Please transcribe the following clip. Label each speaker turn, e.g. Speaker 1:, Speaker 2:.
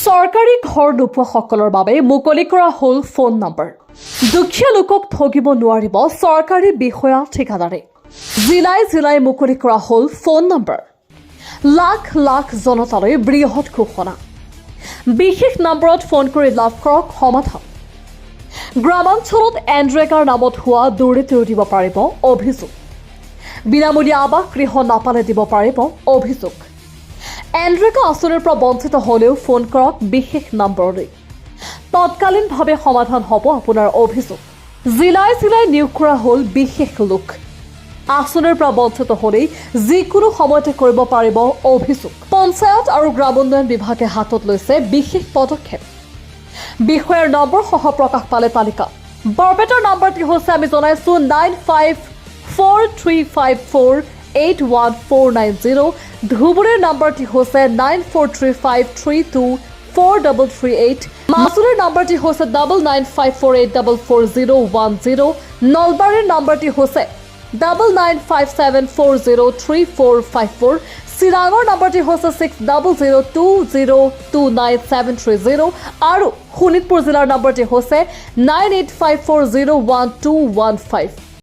Speaker 1: চৰকাৰী ঘৰ নোপোৱাসকলৰ বাবে মুকলি কৰা হ'ল ফোন নম্বৰ। দুখীয়া লোকক ঠগিব নোৱাৰিব চৰকাৰী বিষয়া ঠিকাদাৰে। জিলাই জিলাই মুকলি কৰা হ'ল ফোন নম্বৰ। লাখ লাখ জনতালৈ বৃহৎ ঘোষণা। বিশেষ নম্বৰত ফোন কৰি লাভ কৰক সমাধান। গ্ৰামাঞ্চলত এনৰেগাৰ নামত হোৱা দুৰ্নীতিও দিব পাৰিব অভিযোগ। বিনামূলীয়া আৱাস গৃহ নাপালে দিব পাৰিব অভিযোগ। এনৰেগা আঁচনিৰ পৰা বঞ্চিত হ'লেও ফোন কৰক বিশেষ নম্বৰলৈ, তৎকালীনভাৱে সমাধান হ'ব আপোনাৰ অভিযোগ। জিলাই জিলাই নিয়োগ কৰা হ'ল বিশেষ লোক। আঁচনিৰ পৰা বঞ্চিত হ'লেই যিকোনো সময়তে কৰিব পাৰিব অভিযোগ। পঞ্চায়ত আৰু গ্ৰাম উন্নয়ন বিভাগে হাতত লৈছে বিশেষ পদক্ষেপ। বিষয়াৰ নম্বৰসহ প্ৰকাশ পালে তালিকা। বৰপেটাৰ নম্বৰটি হৈছে, আমি জনাইছো, 954354 81490। ধুবুৰীৰ নম্বৰটি হৈছে 9435324338। মাজুলীৰ নম্বৰটি হৈছে 9954844010। নলবাৰীৰ নম্বৰটি হৈছে 9957403454। চিৰাঙৰ নম্বৰটি হৈছে 6002029730 আৰু শোণিতপুৰ জিলাৰ নম্বৰটি হৈছে 985401 215।